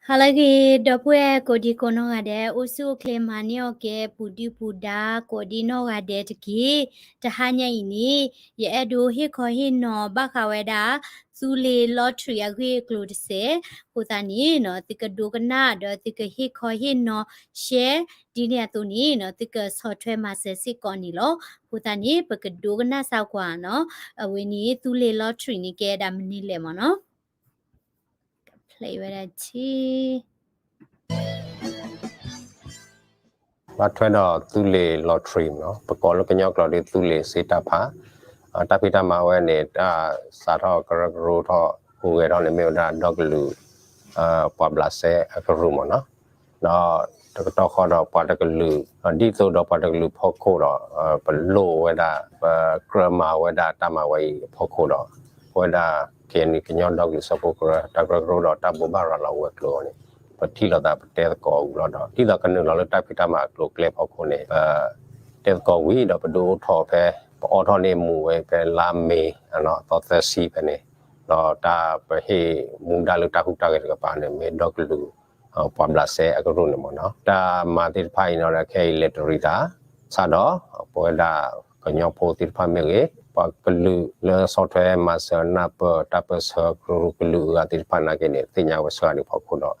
ဟါလၢအဂ့ၤ ဒီပုၢ်ဝဲၢ်ကိးဒံကိးနီၢ်ဂၤဒဲး အိၣ်ဆူၣ်အိၣ်ချ့မၤန့ၢ်အီၣ်ကဲ ပူၤဒုၣ်ပူၤဒါကိးဒံနီၢ်ဂၤဒဲးတက့ၢ်. တဟါညါအံၤန့ၣ် ယအဲၣ်ဒိးဟ့ၣ်ခီဟ့ၣ်နီၤဘၣ်ဃးဝဲဒၣ် သူလ့ၤ lottery အဂ့ၢ်အကျိၤတစဲး, အဃိသတးန့ၣ် သုကဒိကနၣ်ဒီးသုကဟ့ၣ်ခီဟ့ၣ်နီၤ share ဒ်န့ၣ်အသိးန့ၣ် သုကဆီၣ်ထွဲမၤစၢၤစ့ၢ်ကီးန့ၣ်လီၤ. အဃိသတးန့ၣ် ပကဒိကနၣ်စၢ်ကွၢ်နီၤ အဝဲန့ၣ် သူလ့ၤ lottery န့ၣ်ကဲဒၣ်မနုၤလဲၣ်မ့ၢ်နီၤ. ဘၣ်ထွဲဒီးသူလ့ၤ lottery နီၤ ပကိးလၢကညီကျိာ်ဒီးသူလ့ၤစ့တၢ်ဖး, တၢ်ဖံးတၢ်မၤဝဲန့ၣ် တၢ်စးထီၣ်ကရၢကရိထီၣ် ဟူးဂဲၤထီၣ်န့ၣ်မ့ၢ်ဝဲဒၣ်ဒီကလုာ် ပှၤဘျးစဲအကရူၢ်မ့ၢ်နီၤ, ဒီးတကတီၢ်ဃီဒီးပှၤတကလုာ် ဒ်သိးဒီးပှၤတကလုာ်ဖီခိၣ်ဒီး ပလိၣ်ဝဲဒၣ် ပကြၢးမၤဝဲဒၣ်တၢ်မၤဝဲအံၤအဖီခိၣ်ဒီး ပဝဲဒၣ် KNU ကညီဒီကလုာ်စၢဖှိၣ်ကရၢ တၢ်ကရၢကရိဒီးတၢ်ဘိးဘၣ်ရၤလီၤဝဲၤကျိၤန့ၣ် ပထံၣ်လိာ်သးပတဲသကိးဝံၤလီၤဒီး ဒ်သိးကနုာ်လီၤလၢတၢ်ဖံးတၢ်မၤအကျိၤအကျဲအဖီခိၣ်န့ၣ် ပတဲသကိးဝံၤဒီးပဒုးအိၣ်ထီၣ်ဖဲ ပအိးထီၣ်န့ၢ်မူးဝဲဖဲလါမ့ၤ သီသၢဆံဖဲန့ၣ် ဒီးတၢ်ပဟ့ၣ်မူဒါလၢတၢ်ဟူးတၢ်ဂဲၤတကပၤန့ၣ် မ့ၢ်ဒီကလုာ် ပှၤဘျးစဲအကရူၢ်န့ၣ်မ့ၢ်နီၤ တၢ်မၤသ့ၣ်တဖၣ်အံၤနီၤ ခဲအံၤလဲၤတရံးသး စးဒီး ပဝဲဒၣ်ကညီဖိသ့ၣ်တဖၣ်မ့ၢ်ဂ့ၤ ပှၤကလုာ်လၢဆီၣ်ထွဲမၤစၢၤနၢ်ပၢၢ်တၢ်ပၢၢ်ဆၢကရူၢ်ကလုာ်အဂၤသ့ၣ်တဖၣ်နာ်က့န့ၣ် သ့ၣ်ညါဝဲဆှၢဂၤဒံးဖီခိၣ်ဒီး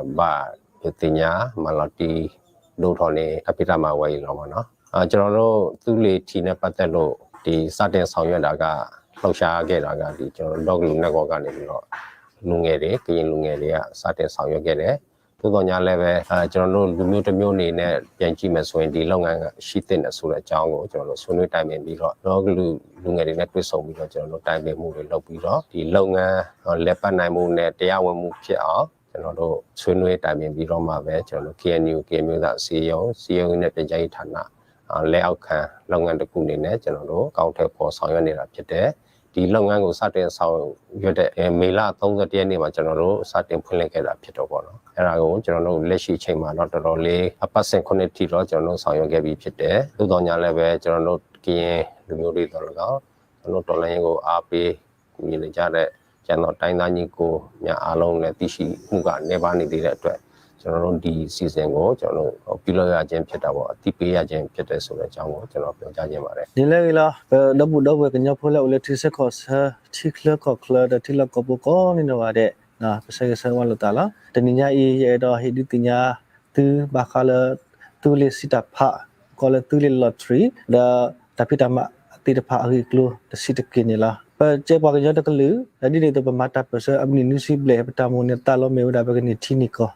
ပဘၣ်ဒုးသ့ၣ်ညါမၤလီၤတံၢ်ဒိၣ်ထီၣ်န့ၣ် တၢ်ဖံးတၢ်မၤဝဲအံၤလီၤမ့ၢ်နီၤ. ကျွန်တော်တို့ သုးလ့ၤထံးန့ၣ် ပတ်သက်လို့ ဒီစတင်ဆောင်ရွက်တာက လှုပ်ရှားခဲ့တာက ဒီ ကျွန်တော်တို့ ဒီကလုာ်နၢ်ဂီၤကနေပြီးတော့ လူငယ်တွေ ကရင်လူငယ်တွေက စတင်ဆောင်ရွက်ခဲ့တယ်။ သို့သော်ငြားလည်းပဲ ကျွန်တော်တို့ လူမျိုးတစ်မျိုးအနေနဲ့ ပြန်ကြည့်မယ်ဆိုရင် ဒီလုပ်ငန်းရှိသင့်တယ်ဆိုတဲ့အကြောင်းကို ကျွန်တော်တို့ ဆွေးနွေးတိုင်ပင်ပြီးတော့ ဒီကလုာ်လူငယ်တွေနဲ့ တွေ့ဆုံပြီးတော့ ကျွန်တော်တို့ တိုင်ပင်မှုတွေလုပ်ပြီးတော့ ဒီလုပ်ငန်း လည်ပတ်နိုင်မှုနဲ့ တရားဝင်မှုဖြစ်အောင် ကျွန်တော်တို့ ဆွေးနွေးတိုင်ပင်ပြီးတော့မှပဲ ကျွန်တော်တို့ KNU ကရင်မျိုးသားအစည်းအရုံး စည်းရုံးရေးနဲ့ ပြန်ကြားရေးဌာန လက်အောက်ခံလုပ်ငန်းတစ်ခုအနေနဲ့ ကျွန်တော်တို့ အကောင်အထည်ဖော်ဆောင်ရွက်နေတာဖြစ်တယ်။ ဒီလုပ်ငန်းကို စတင်ဆောင်ရွက်တဲ့ မေလ သုံးဆယ့်တစ်ရက်နေ့မှာ ကျွန်တော်တို့ စတင်ဖွင့်လှစ်ခဲ့တာဖြစ်တော့ပေါ့နော်။ အဲ့ဒါကို ကျွန်တော်တို့ လက်ရှိအချိန်မှာတော့ တော်တော်လေး အပတ်စဉ်ခုနှစ်ထီတော့ ကျွန်တော်တို့ ဆောင်ရွက်ခဲ့ပြီးဖြစ်တယ်။ သို့သော်ငြားလည်းပဲ ကျွန်တော်တို့ ကရင်လူမျိုးတွေသော်လည်းကောင်း ကျွန်တော်တို့ တော်လှန်ရေးကို အားပေး ကူညီနေကြတဲ့ ကျန်တော်တိုင်းရင်းသားညီအစ်ကိုများအားလုံးလည်း သိရှိမှုက နည်းပါးနေသေးတဲ့အတွက် ကျွန်တော်တို့ ဒီ season ကို ကျွန်တော်တို့ ပြုလုပ်ရခြင်းဖြစ်တာပေါ့။ အသိပေးရခြင်းဖြစ်တယ်ဆိုတဲ့အကြောင်းကို ကျွန်တော်ပြောကြားခြင်းပါတယ်။ ဒ်လဲၣ်ဂ့ၤလီၤ ပဒီပုၢ်ဒီဝဲၢ်ကညီဖိလၢအိၣ်လၢထံဆၢကီၢ်ဆၢ ထံချၢကီၢ်ချၢ ဒီးထံလီၢ်ကီၢ်ပူၤကိးနီၢ်ဂၤဒဲး ပဆၢဂ့ၤဆၢဝါလိာ်သးလီၤ. တနံၤညါအံၤ ယအဲၣ်ဒိးဟ့ၣ်ဒုးသ့ၣ်ညါသုဘၣ်ဃးလၢ သုးလ့ၤစံးတၢ်ဖး ကိးလၢသုးလ့ၤ lottery ဒီးတၢ်ဖံးတၢ်မၤသ့ၣ်တဖၣ်အဂ့ၢ်အကျိၤတဆံးတက့ၢ်န့ၣ်လီၤ. ပကဲပှၤကညီတကလုာ် ဒ်န့ၣ်အသိး ပမၤတၢ်ပၢၢ်ဆၢအမုၢ်နံၤနွံဆံဘျဲၣ် ပတၢ်မိၣ်န့ၢ်သးလီမ့ၢ်ဝဲဒၣ် ပကန့ၢ်ထံန့ၢ်ကီၢ်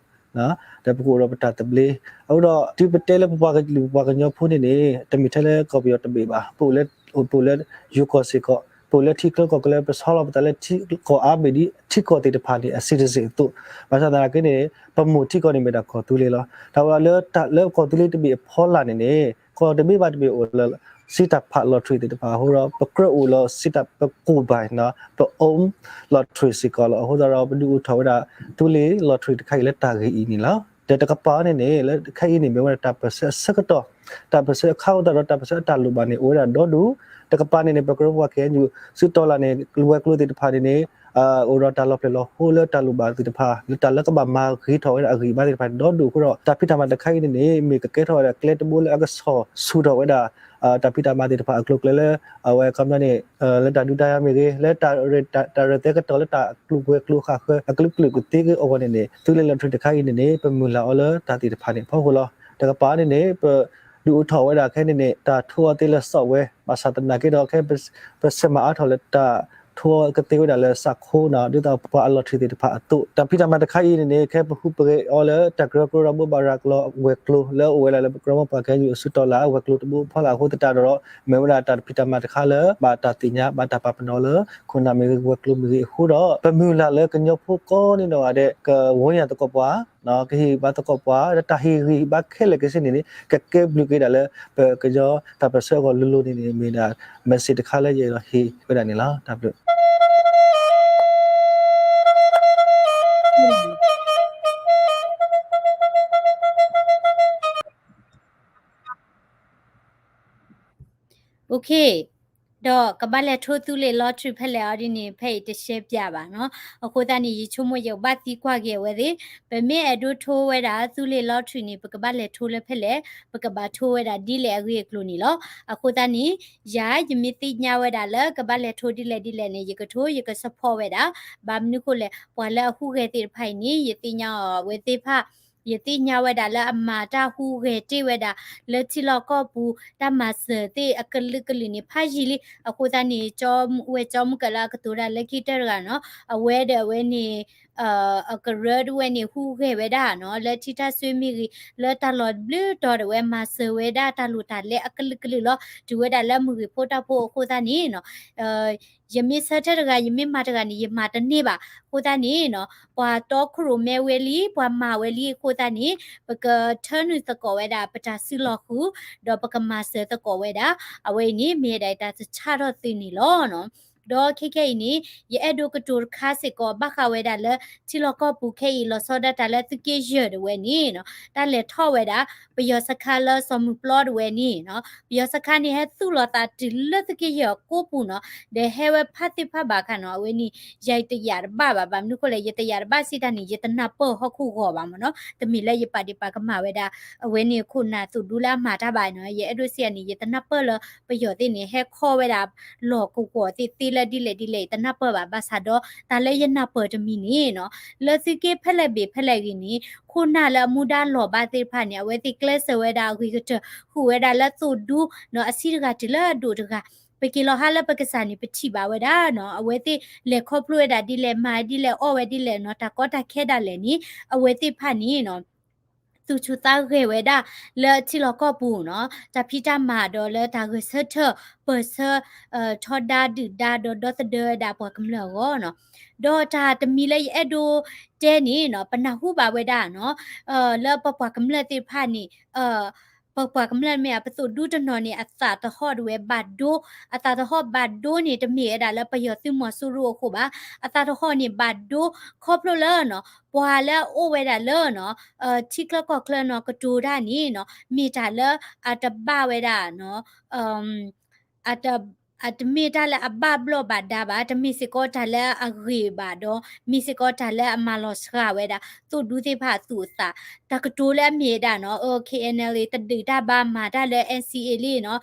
ဒီးပကအိၣ်ဒီးပတၢ်သဘျ့ အဃိဒီး တုၤပတဲလၢပပှၤကလုာ်ပပှၤကညီဖိန့ၣ်န့ၣ် တမ့ၢ်ထဲလၢကီၢ်ပယီၤတဘ့ၣ်ဘၣ် ပအိၣ်လၢ ပအိၣ်လၢယိၤကီၢ်စ့ၢ်ကီး ပအိၣ်လၢထံချၢကီၢ်ချၢ ပဆီလီၤပသးလၢထံကီၢ်အါဘ့ၣ်ဒ်ထံကီၢ်သ့ၣ်တဖၣ်န့ၣ် အ citizen အသိး ဘၣ်ဆၣ်သနာ်က့န့ၣ် ပမိၢ်ထံကီၢ်န့ၣ်မ့ၢ်ဒၣ်ကီၢ်သူလ့ၤလီၤ. တၢ်ဝဲလၢလၢကီၢ်သူလ့ၤတဘ့ၣ်အဖီလာ်န့ၣ်န့ၣ် ကီၢ်တဘ့ၣ်ဘၣ်တဘ့ၣ်အိၣ်လၢ စံးတၢ်ဖး lottery သ့ၣ်တဖၣ်အဃိဒီး ပကြၢးအိၣ်လၢစံးတၢ် ပကိၢ်ဘၣ် ပ own lottery စ့ၢ်ကီးလီၤ. အဃိသတးဒီး ပဒုးအိၣ်ထီၣ်ဝဲဒၣ် သူလ့ၤ lottery တခါအံၤလၢတၢ်ဂ့ၢ်အံၤန့ၣ်လီၤ. ဒီးတကပၤန့ၣ်န့ၣ် လၢခဲအံၤန့ၣ် မ့ၢ်ဝဲဒၣ်တၢ်ပၢၢ်ဆၢအဆၢကတီၢ် တၢ်ပၢၢ်ဆၢအခါအဃိသတးဒီး တၢ်ပၢၢ်ဆၢအတၢ်လိၣ်ဘၣ်န့ၣ် အိၣ်ဝဲဒၣ်ဒီဒူၣ် တကပၤန့ၣ်န့ၣ် ပကြၢးပှၤ KNU စုတီၤလၢ်န့ၣ် ဝဲၤကျိၤသ့ၣ်တဖၣ်န့ၣ်န့ၣ် အိၣ်ဒီးတၢ်လီၤဖျဲၣ်လီၤဟိလၢတၢ်လိၣ်ဘၣ်သ့ၣ်တဖၣ် လၢတၢ်လၢကဘၣ်မၤဂ့ၤထီၣ်ဝဲဒၣ်အဂံၢ်အဘါသ့ၣ်တဖၣ်န့ၣ် ဒီဒူၣ်အဃိဒီး တၢ်ဖံးတၢ်မၤတခါအံၤန့ၣ်န့ၣ် မ့ၢ်ကကဲထီၣ်ဝဲဒၣ်ကျဲတဘိလၢအကဆီၣ်ဆူၣ်ထီၣ်ဝဲဒၣ် တၢ်ဖံးတၢ်မၤသ့ၣ်တဖၣ်အကျိၤအကျဲလၢ အဝဲခီပညီန့ၣ် လၢတၢ်ဒုးတၢ်ယၤမ့ၢ်ဂ့ၤ လၢတၢ်ရဲၣ်သဲကတီၤလၢတၢ်ကျိၤဝဲၤကျိၤဃာ်ဃၢၤ အကလုာ်ကလုာ်ကသ့က့ၤအဂီၢ်န့ၣ်န့ၣ် သူလ့ၤ lottery တခါအံၤန့ၣ်န့ၣ် ပမုၢ်လၢ်အီၤလၢတၢ်သ့ၣ်တဖၣ်န့ၣ်အဖီခိၣ်လီၤ. တကပၤန့ၣ်န့ၣ် ပဒုးအိၣ်ထီၣ်ဝဲဒၣ်ခဲန့ၣ်န့ၣ် တၢ်ထိအီၤသ့လၢ software ဘၣ်ဆၣ်သနာ်က့ဒီး ခဲ ပဆဲးမၤအါထီၣ်လၢတၢ်ထိအီၤကသ့ဝဲဒၣ်လၢစးခိနီၤ ဒ်သိးပှၤအ lottery သ့ၣ်တဖၣ်အသိး တၢ်ဖံးတၢ်မၤတခါအံၤန့ၣ်န့ၣ် ခဲပဟူးပဂဲၤအီၤလၢတၢ်ကရၢကရိဒီးဘိးဘၣ်ရၤကလီၤဝဲၤကျိၤ လၢအိၣ်ဝဲဒၣ်လၢပကြၢးမီၢ်ပှၤ KNU အစုတီၤလၢ်ဝဲၤကျိၤတဘိဖီလာ်အဃိသတးဒီး မ့ၢ်ဝဲဒၣ်တၢ်ဖံးတၢ်မၤတခါလၢ ဘၣ်တၢ်သ့ၣ်ညါ ဘၣ်တၢ်ပာ်ပနီၣ်လၢ ခိၣ်နၢ်မ့ၢ်ဂ့ၤ ဝဲၤကျိၤမ့ၢ်ဂ့ၤအဃိဒီး ပမုၢ်လၢ်လၢကညီဖိကိးနီၢ်ဂၤဒဲး ကဝီၤန့ၢ်သကိးပှၤ ကဟ့ၣ်ဘါသကိးပှၤ ဒီးတၢ်ဟ့ၣ်ဂံၢ်ဟ့ၣ်ဘါခဲလၢာ်ခဲဆ့န့ၣ်န့ၣ် ကကဲဘျုးက့ၤဒၣ်လၢ ပကညီတၢ်ပၢၢ်ဆၢအဂီၢ်လိၤလိၤန့ၣ်န့ၣ် မ့ၢ်ဒၣ် message တခါလၢယအဲၣ်ဒိးဟ့ၣ်ဝဲဒၣ်န့ၣ်လီၤ. တၢ်ဘျုး ဒီးကဘၣ်လဲၤထိသူလ့ၤ lottery ဖဲလဲၣ်အီၤဒ်န့ၣ် ဖဲအံၤတရှဲပၠးဘၣ်နီၤ. အဃိသတးန့ၣ် ယဆိကမိၣ်ယကဘၣ်သံကွၢ်က့ၤအဝဲသ့ၣ်, ပမ့ၢ်အဲၣ်ဒိးထိဝဲဒၣ်သူလ့ၤ lottery န့ၣ် ပကဘၣ်လဲၤထိလၢဖဲလဲၣ်, ပကဘၣ်ထိဝဲဒၣ်ဒ်လဲၣ်အဂ့ၢ်အကျိၤန့ၣ်လီၤ. အဃိသတးန့ၣ် ယၤ ယမ့ၢ်သ့ၣ်ညါဝဲဒၣ်လၢကဘၣ်လဲၤထိဒ်လဲၣ်ဒ်လဲၣ်န့ၣ် ယကထိ ယက support ဝဲဒၣ်. ဘၣ်မနုၤဃိလဲၣ် ပှၤလၢအဟူးဂဲၤသ့ၣ်တဖၣ်အံၤန့ၣ် ယသ့ၣ်ညါအီၤအဝဲသ့ၣ်တဖၣ် ယသ့ၣ်ညါဝဲဒၣ်လၢအမၤတၢ်ဟူးဂဲၤတ့ၢ်ဝဲဒၣ် လၢထံလီၢ်ကီၢ်ပူၤ တၢ်မၤစၢၤသ့ၣ်အကလုာ်ကလုာ်န့ၣ် ဖးယံာ်လံ. အဃိသတးန့ၣ် ကၠီဝဲၢ်ကၠီမုၢ်ကၢၤလၢအကတိၤတၢ်လၢခံကတၢၢ်တဂၤနီၤ, အဝဲဒီးအဝဲန့ၣ် အကရၢတဝဲန့ၣ် ဟူးဂဲၤဝဲဒၣ်နီၤ လၢထံထၣ်စွ့မ့ၢ်ဂ့ၤ, လၢတၢ်လီၢ်ဘျုးတီၤဒီးဝဲမၤစၢၤဝဲဒၣ်တၢ်လိၣ်တၢ်လဲအကလုာ်ကလုာ်လီၤ. တုၤဝဲဒၣ်လၢမုၢ်ဂ့ၤဖိတၢ်ဖိအဃိသတးန့ၣ်နီၤ ယမ့ၢ်ဆၢထၢၣ်တဂၤ ယမ့ၢ်မၤတဂၤန့ၣ် ယမၤတန့ၢ်ဘၣ်. အဃိသတးန့ၣ်နီၤ ပှၤတီခိၣ်ရိၣ်မဲဝဲလံ ပှၤမၤဝဲလံအဃိသတးန့ၣ် ပကထၢနုာ်သကိးဝဲဒၣ် ပတၢ်စုလီၢ်ဃုာ် ဒီးပကမၤစၢၤသကိးဝဲဒၣ်. အဝဲအံၤန့ၣ် မ့ၢ်ဝဲဒၣ်တၢ်တဆၣ်ထီၣ်သုန့ၣ်လီၤ. ဒီးခဲခဲအံၤန့ၣ် ယအဲၣ်ဒိးကတိၤတခါစ့ၢ်ကီး ဘၣ်ဃးဝဲဒၣ်လၢ ထံလီၢ်ကီၢ်ပူၤခဲအံၤ လီၤဆီဒၣ်တၢ်လၢသုးက့ယဲၢ်တဝဲန့ၣ်နီၤ တၢ်လဲၤထီၣ်ဝဲဒၣ် ပယီၤစခါလၢစီၤမုၢ်ပျီတဝဲန့ၣ်နီၤ ပယီၤစခါန့ၣ် ဟဲသူၣ်လီၤသးတုၤလၢသုးက့ယဲၢ်အကိပူၤနီၤ ဒီးဟဲဝဲဖးသ့ၣ်ဖးဘၣ်ခါနီၤ အဝဲန့ၣ် ယၤတယာ်တဘၣ်ဘၣ်. ဘၣ်မနုၤဃိလဲၣ် ယတယာ်တဘၣ်စံးတၢ်န့ၣ် ယတနၢ်ပၢၢ်ဟီၣ်ခိၣ်ဂီၤဘၣ်မ့ၢ်နီၤ တမ့ၢ်လၢယပာ်ဒ့ၣ်ပာ်ကမၣ်ဝဲဒၣ် အဝဲန့ၣ်ခိၣ်နၢ်သိၣ်ဒူလၢအမၤတၢ်ဘၣ်နီၤ ယအဲၣ်ဒိးစံးတၢ်န့ၣ် ယတနၢ်ပၢၢ်လၢပယီၤသ့ၣ်န့ၣ် ဟဲခီဝဲဒၣ် လီၢ်ကဝီၤသ့ၣ်သ့လၢဒ်လဲၣ်ဒ်လဲၣ် ယတနၢ်ပၢၢ်ဘၣ်. ဘၣ်ဆၣ်ဒီး တၢ်လၢယနၢ်ပၢၢ်တမံၤန့ၣ်နီၤ လၢသုးက့ဖဲလဲၣ်ဘ့ၣ်ဖဲလဲၣ်ဂ့ၤန့ၣ် ခိၣ်နၢ်လၢအမူဒါလီၤဘၣ်သ့ၣ်တဖၣ်န့ၣ် အဝဲသ့ၣ်ကျဲးစၢးဝဲဒၣ်အဂ့ၤကတၢၢ် ဃုာ်ဝဲဒၣ်လၢသိၣ်ဒူနီၤ အဆံးတဂၤတုၤလၢအဒိၣ်တဂၤ ပက့ၤလီၤဟါလၢပကစၢ်န့ၣ် ပထံၣ်ဘၣ်ဝဲဒၣ်နီၤ အဝဲသ့ၣ်လဲၤခီဖျိဝဲဒၣ်ဒ်လဲၣ် မၤဒ်လဲၣ် အီၣ်ဝဲဒ်လဲၣ်နီၤ တၢ်ကီတၢ်ခဲဒၣ်လဲာ်န့ၣ် အဝဲသ့ၣ်တဖၣ်န့ၣ်နီၤ သူၣ်ဆူၣ်သးဂဲၤဝဲဒၣ်လၢထံလီၢ်ကီၢ်ပူၤနီၤ တၢ်ဖံးတၢ်မၤဒီးလၢတၢ်ဂဲၤဆၢထၢၣ် ပၢၢ်ဆၢ ထီဒါဒုၣ်ဒါဒီးဒီသဒၢဝဲဒၣ်ပှၤကမျၢၢ်အဂီၢ်နီၤ. ဒီးတၢ်တမံၤလၢယအဲၣ်ဒိးတဲန့ၣ်နီၤ ပနၢ်ဟူဘၣ်ဝဲဒၣ်နီၤ လၢပပှၤကမျၢၢ်သ့ၣ်တဖၣ်န့ၣ် ပပှၤကမျၢၢ်မ့ၢ် ပသိၣ်ဒူတနီၤန့ၣ် အသးသဟီၣ်ဒၣ်ဝဲဘၣ်ဒိ, အသးသဟီၣ်ဘၣ်ဒိန့ၣ် တမ့ၢ်ဝဲဒၣ်လၢပယီၤသုးမီၤစိရိၤအဃိဘၣ်, အသးသဟီၣ်န့ၣ်ဘၣ်ဒိ ခီဖျိလၢနီၤ ပှၤလၢအအိၣ်ဝဲဒၣ်လၢနီၤ ထံချၢကီၢ်ချၢနီၤ ကတိၤတၢ်န့ၣ်နီၤ မ့ၢ်တၢ်လၢအတဘၣ်ဝဲဒၣ်နီၤ အတ အတမ့ၢ်တၢ်လၢအဘၣ်ဘျီၣ်ဘၣ်ဒါဘၣ်, တမ့ၢ်စ့ၢ်ကီးတၢ်လၢအဂ့ၤဘၣ်ဒီး မ့ၢ်စ့ၢ်ကီးတၢ်လၢအမၤလီၤစှၤဝဲဒၣ် သိၣ်ဒူသ့ၣ်တဖၣ်အသူၣ်အသး, တၢ်ကတိၤလၢအမ့ၢ်ဝဲဒၣ်နီၤ KNLA တဒုးတၢ်ဘၣ် မၤတၢ်လၢ NCA လံနီၤ,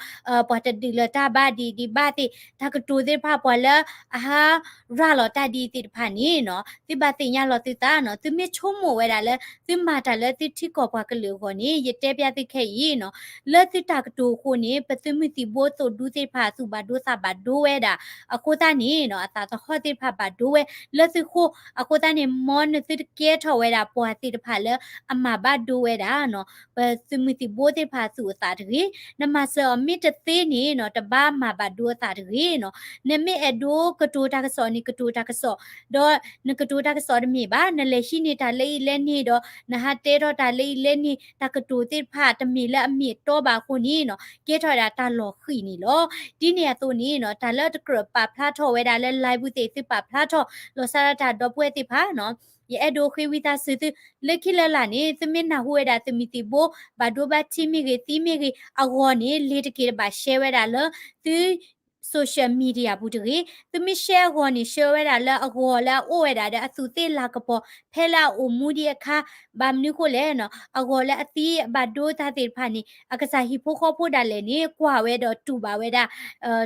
ပှၤတဒုးလၢၤတၢ်ဘၣ်ဒံးဒံးဘၣ်သ့ၣ်, တၢ်ကတိၤသ့ၣ်တဖၣ် ပှၤလၢအဟးရၤလီၤတၢ်ဒ်သ့ၣ်တဖၣ်န့ၣ်နီၤ သုဘၣ်သ့ၣ်ညါလီၤသုသးနီၤ, သုမ့ၢ်ဆိကမိၣ်ဝဲဒၣ်လၢ သုမၤတၢ်လၢသုထံကီၢ်ပှၤကလုာ်အဂီၢ်န့ၣ် ယတဲပျၢ်သုခဲအံၤနီၤ လၢသုတၢ်ကတိၤအဃိန့ၣ် ပသုးမုၢ်သံၣ်ဘိသိၣ်ဒူသ့ၣ်တဖၣ်အသူၣ်ဘၣ်ဒိသးဘၣ်ဒိဝဲဒၣ်, အဃိသတးန့ၣ်နီၤ အသးသဟီၣ်သ့ၣ်တဖၣ်ဘၣ်ဒိဝဲလၢသုဃိ, အဃိသတးန့ၣ် မ်နသုတကဲထီၣ်ဝဲဒၣ်ပှၤသ့ၣ်တဖၣ်လၢအမၤဘၣ်ဒိဝဲဒၣ်နီၤ ပသုးမုၢ်သံၣ်ဘိသ့ၣ်တဖၣ်အသူၣ်အသးတဂ့ၤ, နမၤစၢၤအီၤမ့ၢ်တသ့န့ၣ်နီၤ တဘၣ်မၤဘၣ်ဒိအသးတဂ့ၤနီၤ, နမ့ၢ်အဲၣ်ဒိးကတိၤတၢ်ကစီၣ်န့ၣ် ကတိၤတၢ်ကစီၣ်, ဒီးနကတိၤတၢ်ကစီၣ်တမ့ၢ်ဘၣ်, နလဲၤဟံးန့ၢ်တၢ်လၢအံၤလဲၣ်န့ၣ်ဒီး နဟးတဲထီၣ်တၢ်လၢအံၤလဲၣ်န့ၣ် တၢ်ကတိၤသ့ၣ်တဖၣ်တမ့ၢ်လၢအမ့ၢ်အတီဘၣ်အဃိန့ၣ်နီၤ ကဲထီၣ်ဝဲဒၣ်တၢ်လီၤဃံၤန့ၣ်လီၤ. ဒ်န့ၣ်အသိးန့ၣ်နီၤ တၢ်လၢတကြၢးပာ်ဖျါထီၣ်ဝဲဒၣ်လၢ live ပူၤသ့ၣ် သုပာ်ဖျါထီၣ် လီၤဆီဒၣ်တၢ်ဒီပုၢ်ဝဲၢ်သ့ၣ်တဖၣ်နီၤ ယအဲၣ်ဒိးဃ့ဝံသးစူၤသု လၢခံလၢလာ်န့ၣ် သုမ့ၢ်နၢ်ဟူဝဲဒၣ်သုးမုၢ်သံၣ်ဘိ ဘၣ်ဒိဘၣ်ထံးမ့ၢ်ဂ့ၤ သံမ့ၢ်ဂ့ၤ အဂီၢ်န့ၣ် လ့ၤတက့ၤတဘၣ် share ဝဲဒၣ်လၢသု social media ပူၤတဂ့ၤ. သုမ့ၢ် share အဂီၢ်န့ၣ် share ဝဲဒၣ်လၢအဂီၢ်လၢအအိၣ်ဝဲဒၣ်ဒီးအသူးသ့ၣ်လၤကပီၤ ဖဲလၢအအိၣ်မူဒံးအခါ, ဘၣ်မနုၤဃိလဲၣ်နီၤ အဂီၢ်လၢအသံအဘၣ်ဒိသးသ့ၣ်တဖၣ်န့ၣ် အကစၢ်ဟံၣ်ဖိဃီဖိဒၣ်လဲာ်န့ၣ် ကွၢ်ဝဲဒီးတူၢ်ဘၣ်ဝဲဒၣ်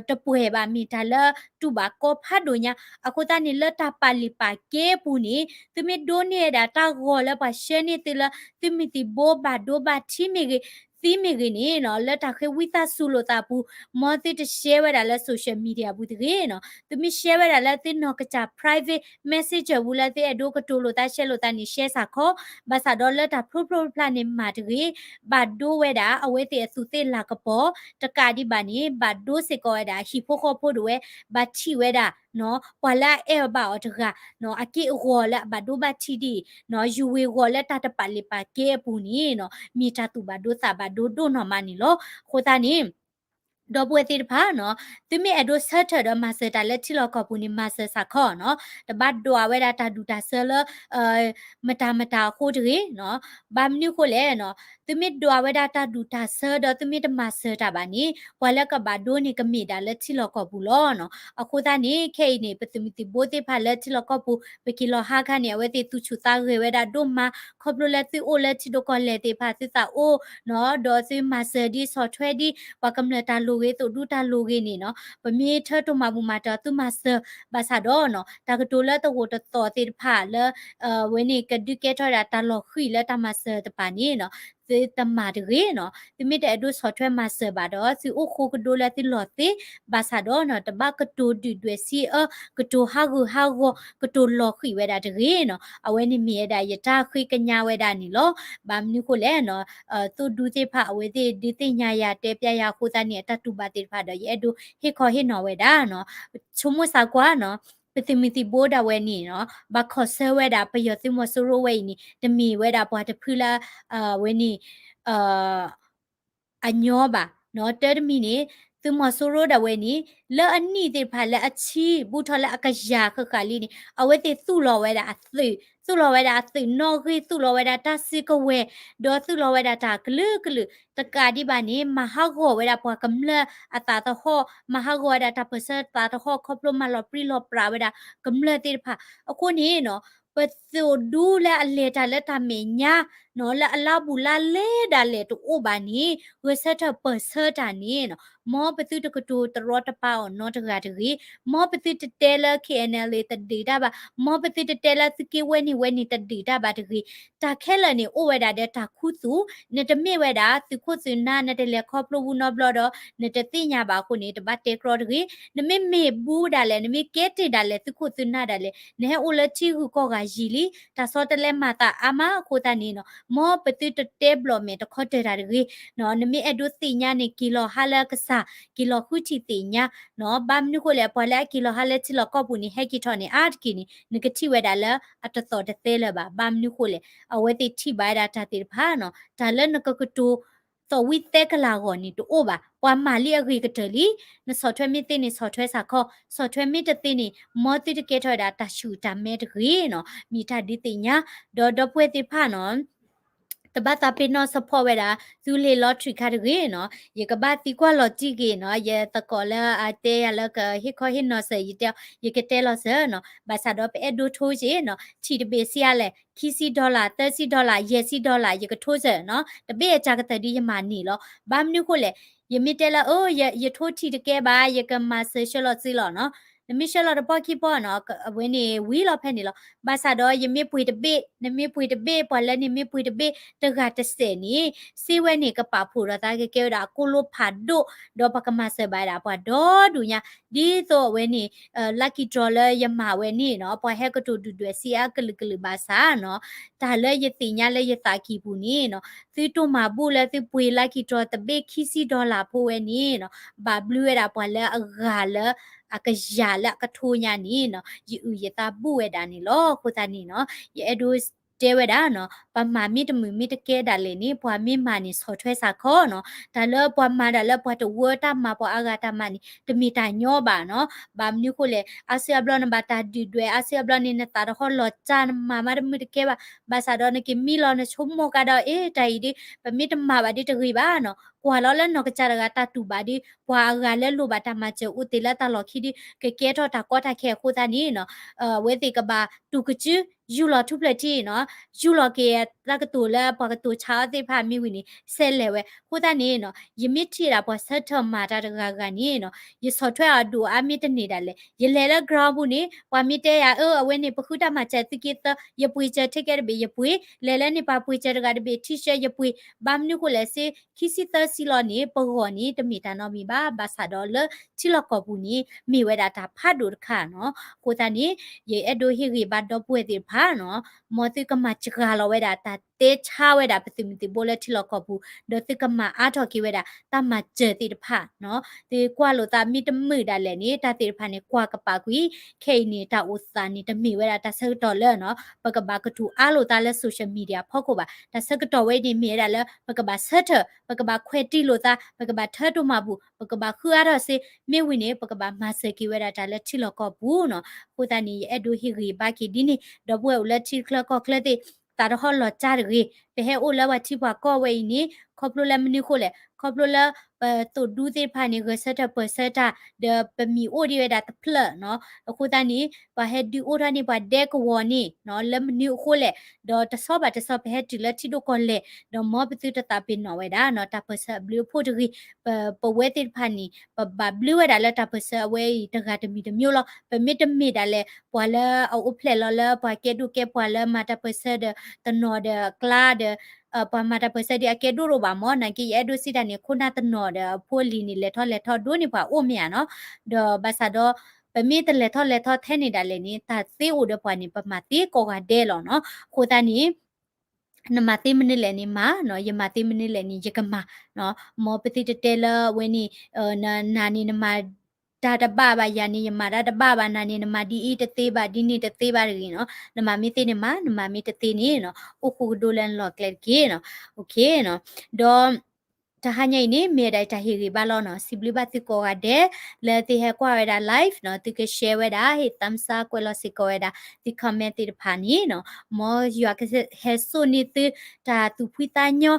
တပှဲၤဘၣ် မ့ၢ်တၢ်လၢတူၢ်ဘၣ်ကီဖးဒိၣ်ညါ, အဃိသတးန့ၣ် လၢတၢ်ပာ်လုၢ်ပာ်ကဲအပူၤန့ၣ် သုမ့ၢ်ဒိးန့ၢ်ဝဲဒၣ်တၢ်ဂီၤလၢပှၤ share န့ၢ်သုလၢ သုးမုၢ်သံၣ်ဘိဘၣ်ဒိဘၣ်ထံးမ့ၢ်ဂ့ၤ သံမ့ၢ်ဂ့ၤန့ၣ်နီၤ လၢတၢ်ဃ့ဝံသးစူၤလိာ်သးအပူၤ မ်သုတ share ဝဲဒၣ်လၢ social media ပူၤတဂ့ၤနီၤ. သုမ့ၢ် share ဝဲဒၣ်လၢသုနီၢ်ကစၢ် private messenger ပူၤလၢသုအဲၣ်ဒိးကတိၤလိာ်သး share လိာ်သးန့ၣ် share စ့ၢ်ကီး, ဘၣ်ဆၣ်ဒီးလၢတၢ်ဖျိဖျိဖျါဖျါန့ၣ်မၤတဂ့ၤ, ဘၣ်ဒိဝဲဒၣ်အဝဲသ့ၣ်အသူးသ့ၣ်လၤကပီၤ, တကးဒံးဘၣ်န့ၣ် ဘၣ်ဒိစ့ၢ်ကီးဝဲဒၣ်ဟံၣ်ဖိဃီဖိဒၣ်ဝဲ, ဘၣ်ထံၣ်ဝဲဒၣ် ပှၤလၢအအဲၣ်ဘၣ်အီၤတဂၤ အက့ၢ်အဂီၤလၢအဘၣ်ဒိဘၣ်ထံးဒ်အံၤ, ယဝ့ၤဂီၤလၢတၢ်တပာ်လုၢ်ပာ်ကဲအပူၤန့ၣ် မ့ၢ်တၢ်သူၣ်ဘၣ်ဒိသးဘၣ်ဒိဒိၣ်နီၢ်မးန့ၣ်လီၤ. အဃိသတးန့ၣ် ဒီပုၢ်ဝဲၢ်သ့ၣ်တဖၣ်နီၤ, သုမ့ၢ်အဲၣ်ဒိးဆၢထၢၣ်ဒီးမၤစၢၤတၢ်လၢထံလီၢ်ကီၢ်ပူၤန့ၣ် မၤစၢၤစ့ၢ်ကီးနီၤ, တဘၣ်ဒွးဝဲဒၣ်တၢ်ဒူၣ်တၢ်ဆၢလၢ မတၤမတၤအဃိတဂ့ၤနီၤ. ဘၣ်မနုၤဃိလဲၣ်နီၤ, သုမ့ၢ်ဒွးဝဲဒၣ်တၢ်ဒူၣ်တၢ်ဆၢဒီးသုမ့ၢ်တမၤစၢၤတၢ်ဘၣ်န့ၣ် ပှၤလၢကဘၣ်ဒိန့ၣ်ကမ့ၢ်ဒၣ်လၢထံလီၢ်ကီၢ်ပူၤလီၤနီၤ. အဃိသတးန့ၣ် ခဲအံၤန့ၣ် ပသုးမုၢ်သံၣ်ဘိသ့ၣ်တဖၣ်လၢထံလီၢ်ကီၢ်ပူၤ ပက့ၤလီၤဟါခါန့ၣ် အဝဲသ့ၣ်သူၣ်ဆူၣ်သးဂဲၤဝဲဒၣ်ဒိၣ်မး ခီဖျိလၢသုအိၣ်လၢထံဒိၣ်ကီၢ်လဲၢ်သ့ၣ်တဖၣ် သုသးအိၣ်နီၤ, ဒီးသုမၤစၢၤဒ်ဆီၣ်ထွဲဒ် ပှၤကမျၢၢ်တၢ်လိၣ်ဂ့ၤ သိၣ်ဒူတၢ်လိၣ်ဂ့ၤန့ၣ်နီၤ, ပမ့ၢ်ထၢတိၢ်မၤဘူၣ်မၤတီၤသုမၤစၢၤ ဘၣ်ဆၣ်ဒီးနီၤ တၢ်ကတိၤလၢတဂိာ်တသီၣ်သ့ၣ်တဖၣ်လၢ ဝဲန့ၣ်ကဒုးကဲထီၣ်ဝဲဒၣ်တၢ်လီၤဃံၤလၢတၢ်မၤစၢၤတပၤန့ၣ်နီၤ, သုတမၤတဂ့ၤနီၤ. သုမ့ၢ်တအဲၣ်ဒိးဆီၣ်ထွဲမၤစၢၤဘၣ်ဒီး သုအိၣ်ဃိကဒိလၢသုလီၢ်သ့, ဘၣ်ဆၣ်ဒီးနီၤ တဘၣ်ကတိၤဒုၣ်ဒွဲၣ်စံးအၢ, ကတိၤဟးဂူာ်ဟးဂီၤ, ကတိၤလီၤဃံၤဝဲဒၣ်တဂ့ၤနီၤ. အဝဲန့ၣ်မ့ၢ်ဝဲဒၣ်ယတၢ်ဃ့ကညးဝဲဒၣ်န့ၣ်လီၤ. ဘၣ်မနုၤဃိလဲၣ်နီၤ, သိၣ်ဒူသ့ၣ်တဖၣ် အဝဲသ့ၣ်ဒုးသ့ၣ်ညါယၤတဲပျးယၤအဃိသတးန့ၣ် အတၢ်တူၢ်ဘၣ်သ့ၣ်တဖၣ်ဒီး ယအဲၣ်ဒိးဟ့ၣ်ခီဟ့ၣ်နီၤဝဲဒၣ်နီၤ. ဆိကမိၣ်သးကွၢ်နီၤ, ပသုးမုၢ်သံၣ်ဘိဒၣ်ဝဲန့ၣ်နီၤ ဘၣ်ခီၣ်ဆၢဝဲဒၣ်ပယီၤသုးမီၤစိရိၤဝဲအံၤန့ၣ် တမ့ၢ်ဝဲဒၣ်ပှၤတဖုလၢ ဝဲန့ၣ် အညီဘၣ်နီၤ. တၢ်တမံၤန့ၣ် သုးမီၤစိရိၤဒၣ်ဝဲန့ၣ် လၢအနံၣ်သ့ၣ်တဖၣ်လၢအဆံးဘူးထီၣ်လၢအကယၤဃၣ်ဃၣ်လံန့ၣ် အဝဲသ့ၣ်သူၣ်လီၤဝဲဒၣ်အသုး, သူၣ်လီၤဝဲဒၣ်အသုးနီၣ်ဂံၢ်, သူၣ်လီၤဝဲဒၣ်တၢ်စုကဝဲၤ, ဒီးသူၣ်လီၤဝဲဒၣ်တၢ်ကလုာ်ကလုာ်, တကးဒံးဘၣ်န့ၣ် မၤဟးဂီၤဝဲဒၣ်ပှၤကမျၢၢ်အသးသဟီၣ်, မၤဟးဂီၤဝဲဒၣ်တၢ်ပၢၢ်ဆၢသးသဟီၣ် ခီဖျိမၤလီၤပြံလီၤပြးဝဲဒၣ်ကမျၢၢ်သ့ၣ်တဖၣ်. အဃိန့ၣ်နီၤ ပသိၣ်ဒူလၢအလဲၤတၢ်လၢတၢ်မဲာ်ညါနီၤ လၢအလါဘူးလါလဲဒၣ်လဲာ်တအိၣ်ဘၣ်န့ၣ် ဂဲၤဆၢထၢၣ်ပၢၢ်ဆၢတၢ်န့ၣ်နီၤ မ်ပသုတကတိၤတရီတပါအီၤနီတဂၤတဂ့ၤ, မ်ပသုတတဲလၢ KNLA တဒုးတၢ်ဘၣ်, မ်ပသုတတဲလၢသုးက့ဝဲန့ၣ်ဝဲန့ၣ်တဒုးတၢ်ဘၣ်တဂ့ၤ. တၢ်ခဲလၢာ်န့ၣ်အိၣ်ဝဲဒၣ်ဒီးတၢ်ခူသူၣ်, နတမ့ၢ်ဝဲဒၣ်သုးခိၣ်သုးနၢ် နတလဲၤခီဖျိဝူနီတဘျီဒီး နတသ့ၣ်ညါဘၣ်အဃိန့ၣ် တဘၣ်တဲကြီတဂ့ၤ. နမ့ၢ်မ့ၢ်ဘူးဒၣ်လဲာ် နမ့ၢ်ကဲတ့ၢ်ဒၣ်လဲာ်သုးခိၣ်သုးနၢ်ဒၣ်လဲာ် နဟဲအိၣ်လၢထံဂုၤကီၢ်ဂၤယံာ်လံ, တၢ်ဆီတလဲမၤသးအါမးအဃိသတးန့ၣ်နီၤ မ်ပသုတတဲဘျီၣ်မဲာ်တခီတၢၢ်တၢ်တဂ့ၤနီၤ. နမ့ၢ်အဲၣ်ဒိးသ့ၣ်ညါန့ၣ် က့ၤလီၤဟါလၢကစၢ်, က့ၤလီၤဃုထံၣ်သ့ၣ်ညါနီၤ. ဘၣ်မနုၤဃိလဲၣ် ပှၤလၢအက့ၤလီၤဟါလၢထံလီၢ်ကီၢ်ပူၤန့ၣ် ဟဲက့ၤထီၣ်န့ၣ် အါတက့ၢ်န့ၣ် နကထံၣ်ဝဲဒၣ်လၢအတသီၣ်တသဲလၢၤဘၣ်. ဘၣ်မနုၤဃိလဲၣ် အဝဲသ့ၣ်ထံၣ်ဘၣ်ဝဲဒၣ်တၢ်သ့ၣ်တဖၣ်နီၤ တၢ်လၢနကကတိၤ သီၣ်ဝံသဲကလၤဂီၢ်န့ၣ်တအိၣ်ဘၣ်. ပှၤမၤလံအဂ့ၤကတၢၢ်လံ, နဆီၣ်ထွဲမ့ၢ်သ့န့ၣ် ဆီၣ်ထွဲစ့ၢ်ကီး, ဆီၣ်ထွဲမ့ၢ်တသ့န့ၣ် မ်သုတကဲထီၣ်ဝဲဒၣ်တၢ်ဆူၣ်တၢ်မဲတဂ့ၤနီၤ. မ့ၢ်တၢ်ဒုးသ့ၣ်ညါ, ဒီးဒီပုၢ်ဝဲၢ်သ့ၣ်တဖၣ်နီၤ တဘၣ်သးပ့ၤနီၣ် support ဝဲဒၣ် သုလ့ၣ် lottery ခါတဂ့ၤနီၤ. ယကဘၣ်သံကွၢ်လီၤတံၢ်ဂ့ၤနီၤ, ယသကိးလၢအတဲယၤလၢကဟ့ၣ်ခီဟ့ၣ်နီၤစၢၤ ယတဲ, ယကတဲလီၤစၢၤနီၤ. ဘၣ်ဆၣ်ဒီးပအဲၣ်ဒိးထိက့ၤနီၤ, ထံၣ်တဘ့ၣ်စံးအါလဲၣ်, ခံဆံ dollar, သၢဆံ dollar, ယဲၢ်ဆံ dollar ယကထိစၢၤနီၤ. တဘ့ၣ်အတၢ်ကတၢၢ်ဒ်ယမၤန့ၣ်လီၤ. ဘၣ်မနုၤဃိလဲၣ်, ယမ့ၢ်တဲလၢ အၢ ယထိထံၣ်တကဲဘၣ် ယကမၤစၢၤဆှၢလီၤစုလီၤနီၤ. နမ့ၢ်ဆှၢလီၤတပီၢ်ခံပီၢ်နီၤ အဝဲန့ၣ်ဝံၤလီၤဖဲန့ၣ်လီၤ. ဘၣ်ဆၣ်ဒီးယမ့ၢ်ပှ့ၤတဘ့ၣ်, နမ့ၢ်ပှ့ၤတဘ့ၣ်, ပှၤလၢန့ၣ်မ့ၢ်ပှ့ၤတဘ့ၣ် တဂၤတစဲးန့ၣ် စ့ဝဲန့ၣ် ကပာ်ဖှိၣ်ဒီးသးကကဲဝဲဒၣ်အကိၣ်လိဖးဒိၣ်, ဒီးပကမၤစၢၤဘၣ်ဝဲဒၣ်ပှၤဒီဒူၣ်ညါ, ဒ်သိးအဝဲန့ၣ် lucky draw လၢယမၤဝဲန့ၣ်နီၤ ပှၤဟဲကတိၤဒုၣ်ဒွဲၣ်စံးအါကလုာ်ကလုာ်ဘၣ်ဆၣ်နီၤ, တၢ်လၢယသ့ၣ်ညါလၢယသးကံၢ်ပူၤန့ၣ်နီၤ သုတိၢ်မၤဘူၣ်လၢသုပှ့ၤ lucky draw တဘ့ၣ်ခံဆံ dollar ဖိဝဲန့ၣ်နီၤ ဘၣ်ဘျုးဝဲဒၣ်ပှၤလၢအဂၤလၢအကယၤလၢအကထိညါန့ၣ်နီၤ ယအုၣ်ယသးဘူၣ်ဝဲဒၣ်န့ၣ်လီၤ. အဃိသတးန့ၣ်နီၤ ယအဲၣ်ဒိးတဲဝဲဒၣ်နီၤ ပမၤမ့ၢ်တမုာ်မ့ၢ်တကဲဒၣ်လဲာ်န့ၣ် ပှၤမ့ၢ်မၤန့ၣ်ဆီၣ်ထွဲစ့ၢ်ကီးနီၤ. တၢ်လၢပှၤမၤဒၣ်လၢပှၤတဝၢတၢ်မၤ ပှၤအါဂၤတၢ်မၤန့ၣ် တမ့ၢ်တၢ်ညီဘၣ်နီၤ. ဘၣ်မနုၤဃိလဲၣ် အါစုအါဘျီနဘၣ်တၢ်ဒုၣ်ဒွဲၣ် အါစုအါဘျီန့ၣ် နသးတဟီၣ်လီၤတၢ် နမၤမးတမုာ်တကဲဘၣ်. ဘၣ်ဆၣ်ဒီးနက့ၤမံလီၤနဆိကမိၣ်ကဒီး အ့ တၢ်အံၤဒ် ပမ့ၢ်တမၤဘၣ်ဒ်တဂ့ၤဘၣ်နီၤ. ကွၢ်လီၤလၢနီၢ်ကစၢ်တဂၤတၢ်တူၢ်ဘၣ်ဒ် ပှၤအဂၤလၢလိၣ်ဘၣ်တၢ်မၤစၢၤအိၣ်သ့ၣ်လၢတၢ်လီၢ်ခံဒ် ကကဲထီၣ်တၢ်ကီတၢ်ခဲအဃိသတးန့ၣ်နီၤ အဝဲသ့ၣ်ကဘၣ်တူၢ်ကစု ယူၢ်လီၤထူဖျၢၣ်ထံနီၤ, ယူၢ်လီၤက့ၤတၢ်ကတိၤလၢပှၤကတိၤဆါအီၤသ့ၣ်တဖၣ်မ့ၢ်ဝံၤန့ၣ် ဆဲးလဲၤဝဲ. အဃိသတးန့ၣ်နီၤ ယမ့ၢ်ထံၣ်ဒၣ်ပှၤဆၢထၢၣ်မၤတၢ်တဂၤဂၤန့ၣ်နီၤ ယဆီၣ်ထွဲအီၤဒိၣ်အါမ့ၢ်တန့ၢ်ဒၣ်လဲာ် ယလဲၤလၢ ground ပူၤန့ၣ် ပှၤမ့ၢ်တဲယၤ အၢ အဝဲန့ၣ် ပဃုတၢ်မၤစၢၤသုးက့သၢ ယပှ့ၤစၢၤ ticket တဘ့ၣ် ယပှ့ၤ, လဲၤလၢန့ၣ် ပှၤပှ့ၤစၢၤတဂၤတဘ့ၣ် T-shirt ယပှ့ၤ, ဘၣ်မနုၤဃိလဲၣ်စ့ ခံဆံသၢဆံလီၤန့ၣ် ပဂီၢ်န့ၣ် တမ့ၢ်တၢ်နီတမံၤဘၣ်. ဘၣ်ဆၣ်ဒီးလၢထံလီၢ်ကီၢ်ပူၤန့ၣ် မ့ၢ်ဝဲဒၣ်တၢ်ဖးဒိၣ်တခါနီၤ. အဃိသတးန့ၣ် ယအဲၣ်ဒိးဟ့ၣ်ဂံၢ်ဘါဒီပုၢ်ဝဲၢ်သ့ၣ်တဖၣ်နီၤ, မ်သုကမၤစှၤလီၤဝဲဒၣ်တၢ် တဲဆါဝဲဒၣ်ပသုးမုၢ်သံၣ်ဘိလၢထံလီၢ်ကီၢ်ပူၤ, ဒီးသုကမၤအါထီၣ်က့ၤဝဲဒၣ် တၢ်မၤစၢၤသ့ၣ်တဖၣ်နီၤ. သုကွၢ်လိာ်သးမ့ၢ်တမုာ်ဒၣ်လဲာ်န့ၣ် တၢ်သ့ၣ်တဖၣ်န့ၣ် ကွၢ်ကပာ်ကွံာ်, ခဲအံၤန့ၣ် တၢ်အိၣ်သးန့ၣ် တမ့ၢ်ဝဲဒၣ်တၢ်ဆၢကတီၢ်လၢနီၤ ပကဘၣ်ကတိၤအါလိာ်သးလၢ social media ဖီခိၣ်ဘၣ်. တၢ်ဆၢကတီၢ်ဝဲအံၤန့ၣ် မ့ၢ်ဝဲဒၣ်လၢ ပကဘၣ်ဆၢထၢၣ်, ပကဘၣ်ခွဲးတံၢ်လိာ်သး, ပကဘၣ်ထၢတိၢ်မၤဘူၣ်, ပကဘၣ်ဃုအါထီၣ်စ့, မ့ၢ်ဝံၤန့ၣ် ပကဘၣ်မၤစၢၤက့ၤဝဲဒၣ်တၢ်လၢထံလီၢ်ကီၢ်ပူၤနီၤ. အဃိသတးန့ၣ် ယအဲၣ်ဒိးဟ့ၣ်ဂံၢ်ဘါက့ၤဒ်န့ၣ်, ဒီပုၢ်ဝဲၢ်အိၣ်လၢထံချၢကီၢ်ချၢသ့ၣ် သးတဟီၣ်လီၤကၢ်တဂ့ၤ. ပဟဲအိၣ်လၢပှၤထံပှၤကီၢ်ဝဲအံၤန့ၣ် ခီဖျိလၢမနုၤအဃိလဲၣ်, ခီဖျိလၢပသိၣ်ဒူသ့ၣ်တဖၣ်န့ၣ် ဂဲၤဆၢထၢၣ်ပၢၢ်ဆၢတၢ်, ဒီးပမံၤအိၣ်ဒံးဝဲဒၣ်တဖျၢၣ်နီၤ. အဃိသတးန့ၣ် ပှၤဟဲဒုးအိၣ်ထီၣ်န့ၢ်ပှၤဒဲကဝီၤန့ၣ်နီၤ လၢမနုၤအဃိလဲၣ်, ဒီးတဆီဘၣ်တဆီ ပဟဲတုၤလၢထံဒိၣ်ကီၢ်လဲၢ်, ဒီးမ်ပသုတသးပ့ၤနီၣ်ဝဲဒၣ်နီၤ တၢ်ပၢၢ်ဆၢအဘျုးအဖှိၣ်တဂ့ၤ, ပ ပဝဲသ့ၣ်တဖၣ်န့ၣ် ပဘၣ်ဘျုးဝဲဒၣ်လၢတၢ်ပၢၢ်ဆၢအဝဲအံၤ တဂၤတမံၤတမံၤလီၤ. ပမ့ၢ်တမ့ၢ်ဒၣ်လဲာ် ပှၤလၢအအိၣ်ဖျဲၣ်လီၤလၢပှၤကဲဒိၣ်ကဲပှၢ်လၢမၤတၢ်ပၢၢ်ဆၢဒီး တနီၤဒီးအကျါဒီး ပှၤမၤတၢ်ပၢၢ်ဆၢဒ်အကဲဒိၣ်ဒိၣ်ဘၣ်မၢ်, နာ်က့ယအဲၣ်ဒိးစံးတၢ်န့ၣ် ခိၣ်နၢ်တနီၤဒီးအဖိအလံၤန့ၣ် လဲၤထီၣ်လဲၤထီၣ်ဒိၣ်န့ၢ်ပှၤအိၣ်မ့ၢ်ဧါနီၤ. ဒီးဘၣ်ဆၣ်ဒီး ပမ့ၢ်တလဲၤထီၣ်လဲၤထီၣ်ထဲန့ၣ်ဒၣ်လဲာ်န့ၣ် တၢ်သ့အိၣ်ဒီးပှၤန့ၣ် ပမၤသ့ကိးဂၤဒဲးလီၤနီၤ. အဃိသတးန့ၣ် နမၤသ့မနုၤလဲၣ်န့ၣ်မၤနီၤ, ယမၤသ့မနုၤလဲၣ်န့ၣ် ယကမၤနီၤ. မ်ပသုတတဲလၢအဝဲန့ၣ် နၤန့ၣ်နမၤတၢ်တဘၣ်ဘၣ်, ယၤန့ၣ်ယမၤတၢ်တဘၣ်ဘၣ်, နၤန့ၣ်နမၤဒ်အံၤတသ့ဘၣ်, ဒ်န့ၣ်တသ့ဘၣ်တဂ့ၤနီၤ. နမၤမ့ၢ်သ့န့ၣ်မၤ, နမၤမ့ၢ်တသ့န့ၣ်နီၤ အိၣ်ဃူကဒိလၢနလီၢ်ကျဲတက့ၢ်နီၤ. ဒီး တဟါညါအံၤန့ၣ် မ့ၢ်ဝဲဒၣ်တၢ်ဟ့ၣ်ဂံၢ်ဘါလီၤနီၤ. စံးဘျုးဘၣ်သုကိးဂၤဒဲး လၢသုဟဲကွၢ်ဝဲဒၣ် live နီၤ, သုက share ဝဲဒၣ်, ဟ့ၣ် thumbs up ကွဲးလီၤစ့ၢ်ကီးဝဲဒၣ် သု comment သ့ၣ်တဖၣ်န့ၣ်နီၤ. မ်ယွၤကဟဲစိာ်န့ၢ်သု တၢ်သူၣ်ဖှံသးညီ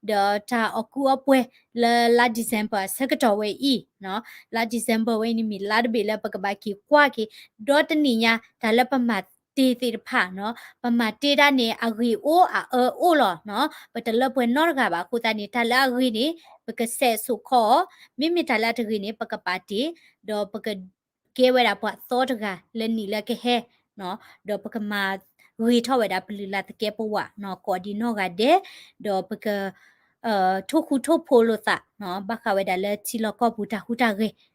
ဒီးတၢ်အီၣ်ကူအီပှဲၤ လၢလါ December အဆၢကတီၢ်ဝဲအံၤနီၤ. လါ December ဝဲအံၤန့ၣ်မ့ၢ်လါတဘ့ၣ်လၢပကဘၣ်က့ၤကွၢ်က့ၤ ဒီတနံၣ်ညါ တၢ်လၢပမၤတ့ၢ်သ့ၣ်တဖၣ်နီၤ. ပမၤတ့ၢ်တၢ်န့ၣ် အဂ့ၤအိၣ်အအၢအိၣ်လီၤနီၤ. ပတလၢပှဲၤနီတဂၤဘၣ်. အဃိသတးန့ၣ် တၢ်လၢအဂ့ၤန့ၣ် ပကစဲးစိာ်ခီအီၤ, မ့မ့ၢ်တၢ်လၢအတဂ့ၤန့ၣ် ပကပာ်တ့ၢ်, ဒီးပကကဲဝဲဒၣ်ပှၤသီတဂၤလၢနံၣ်လၢကဟဲနီၤ. ဒီးပကမၤဂ့ၤထီၣ်ဝဲဒၣ်ပလုၢ်လၢ်သကဲးပဝးနီၤ ကိးဒံးနီၢ်ဂၤဒဲး, ဒီးပက ထိၣ်ဃူထိၣ်ဖိးလိာ်သးနီၤ ဘၣ်ဃးဝဲဒၣ်လၢထံလီၢ်ကီၢ်ပူၤတၢ်ဟူးတၢ်ဂဲၤနီၤ.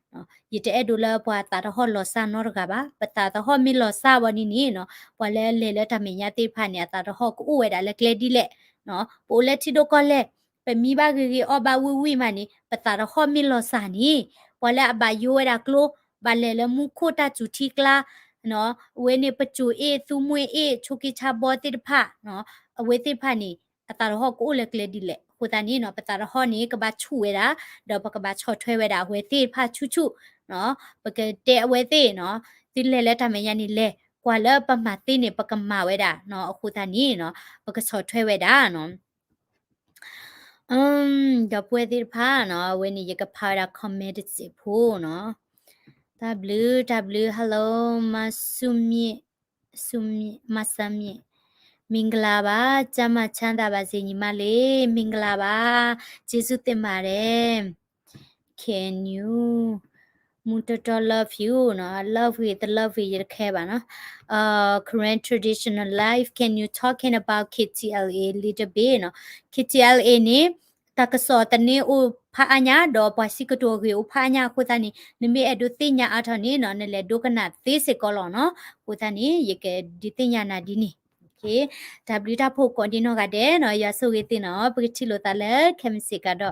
ယတအဲၣ်ဒိးလၢပှၤသးတဟီၣ်လီၤစၢ်နီတဂၤဘၣ်. ပသးတဟီၣ်မ့ၢ်လီၤစၢ်ဘၣ်န့ၣ်န့ၣ်နီၤ ပှၤလၢလဲၤလၢတၢ်မဲာ်ညါသ့ၣ်တဖၣ်န့ၣ် အသးတဟီၣ်ကအိၣ်ဝဲဒၣ်လၢကျဲဒ်လဲၣ်နီၤ. ပအိၣ်လၢထံဒိၣ်ကီၢ်လဲၢ် ပမံဘၣ်ဂ့ၤဂ့ၤ အီၣ်ဘၣ်ဝံၣ်ဝံၣ်မးန့ၣ် ပသးတဟီၣ်မ့ၢ်လီၤစၢ်န့ၣ် ပှၤလၢအဘၣ်ယိဝဲဒၣ်ကျိ ဘၣ်လဲၤလၢမူခိၣ်တၢ်စူၤထံကျါ အဝဲန့ၣ် ပစိၤအ့ၣ် သူမှဲအ့ၣ် ဆိးက့ဆါဘီသ့ၣ်တဖၣ်နီၤ အဝဲသ့ၣ်တဖၣ်န့ၣ် အသးတဟီၣ်ကအိၣ်လၢကျဲဒ်လဲၣ်. အဃိသတးန့ၣ်နီၤ ပသးတဟီၣ်န့ၣ် ကဘၣ်ဆူၣ်ဝဲဒၣ် ဒီးပကဘၣ်ဆီၣ်ထွဲဝဲဒၣ်အဝဲသ့ၣ်တဖၣ်ဆူၣ်ဆူၣ်နီၤ. ပကတဲအဝဲသ့ၣ်နီၤ သုလဲၤလၢတၢ်မဲာ်ညါန့ၣ်လဲၤ ကွၢ်လၢပမၤသ့န့ၣ် ပကမၤဝဲဒၣ်နီၤ. အဃိသတးန့ၣ်နီၤ ပကဆီၣ်ထွဲဝဲဒၣ်နီၤ. ဒီပုၢ်ဝဲၢ်သ့ၣ်တဖၣ်နီၤ အဝဲန့ၣ်ယကဖးဝဲဒၣ် comment တစဲးဖိနီၤ. တၢ်ဘျုး တၢ်ဘျုး hello မၤဆူမ့ၢ် ဆူမ့ၢ် မၤဆူမ့ၢ် မင်္ဂလာပါ ကျန်းမာချမ်းသာပါစေညီမလေး မင်္ဂလာပါ ကျေးဇူးတင်ပါတယ် Can you မူတီတီ love you နီၤ love ဂ့ၤတ love ဂ့ၤ ယတခဲဘၣ်နီၤ Karen traditional life, can you talking about K T L A little bit နီၤ K T L A န့ၣ် တၢ်ကစီၣ်သန့အိၣ်ဖးအါညါ ဒီးပှၤစံးကတိၤအဂ့ၢ်အိၣ်ဖးအါညါအဃိသတးန့ၣ် နမ့ၢ်အဲၣ်ဒိးသ့ၣ်ညါအါထီၣ်န့ၣ်နီၤ နလဲၤဒိကနၣ်သ့စ့ၢ်ကီးလီၤနီၤ အဃိသတးန့ၣ် ယကဒုးသ့ၣ်ညါနၤဒ်န့ၣ် တၢ်ဘျုးတၢ်ဖှိၣ်ကိးဒံးနီၢ်ဂၤဒဲးနီၤ ယွၤဆိၣ်ဂ့ၤသုနီၤ ပကထံၣ်လိာ်သးလၢခဲမုၢ်ဆ့ၣ်ကဒီး